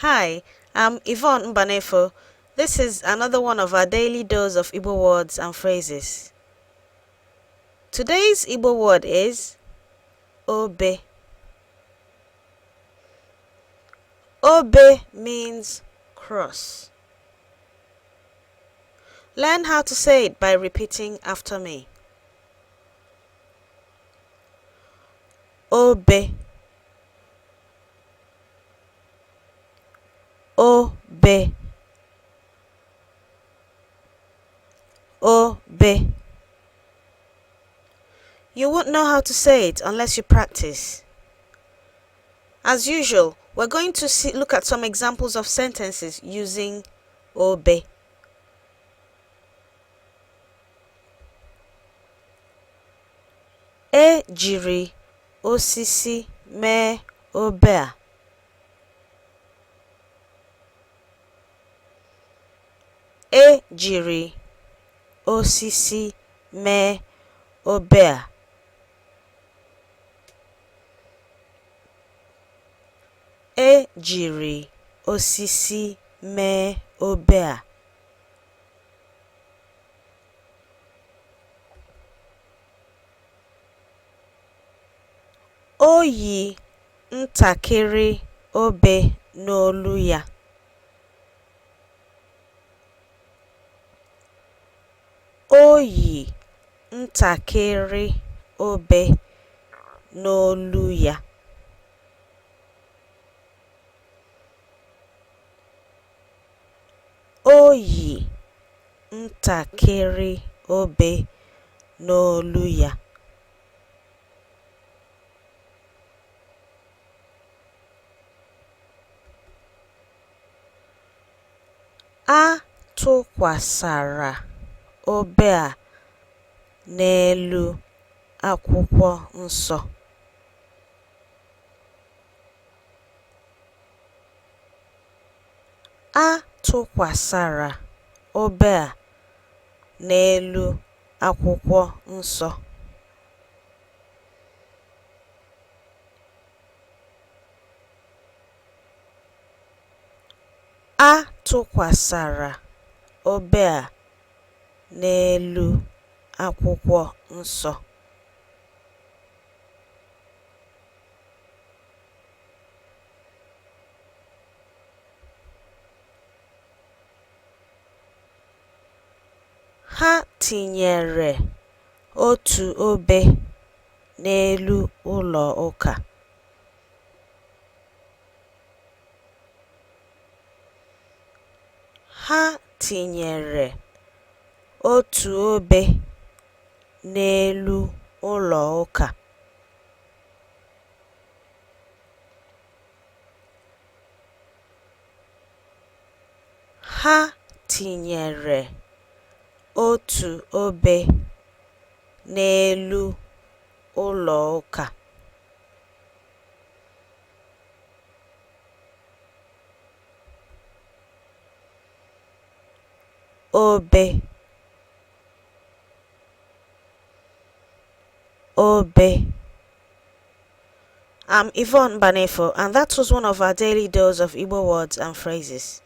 Hi, I'm Yvonne Mbanefo. This is another one of our daily dose of Igbo words and phrases. Today's Igbo word is Obe. Obe means cross. Learn how to say it by repeating after me. Obe. Obe. Obe. You won't know how to say it unless you practice. As usual, we're going to look at some examples of sentences using obe. E jiri osisi mee obe a. E jiri osisi mee obe a. E jiri osisi mee obe a. O yi ntakịrị obe n'olu ya. O yi ntakịrị obe n'olu ya. O yi ntakịrị obe n'olu ya. A tụkwasara obe a n'elu akwụkwọ nsọ. A tụkwasara obe a n'elu akwụkwọ nsọ. A tụkwasara obe a n'elu akwụkwọ nsọ. Ha tinyere otu obe n'elu ụlọ ụka. Ha tinyere otu obe n'elu ụlọ ụka. Ha tinyere otu obe n'elu ụlọ ụka. Obe. Obe. I'm Yvonne Mbanefo, and that was one of our daily dose of Igbo words and phrases.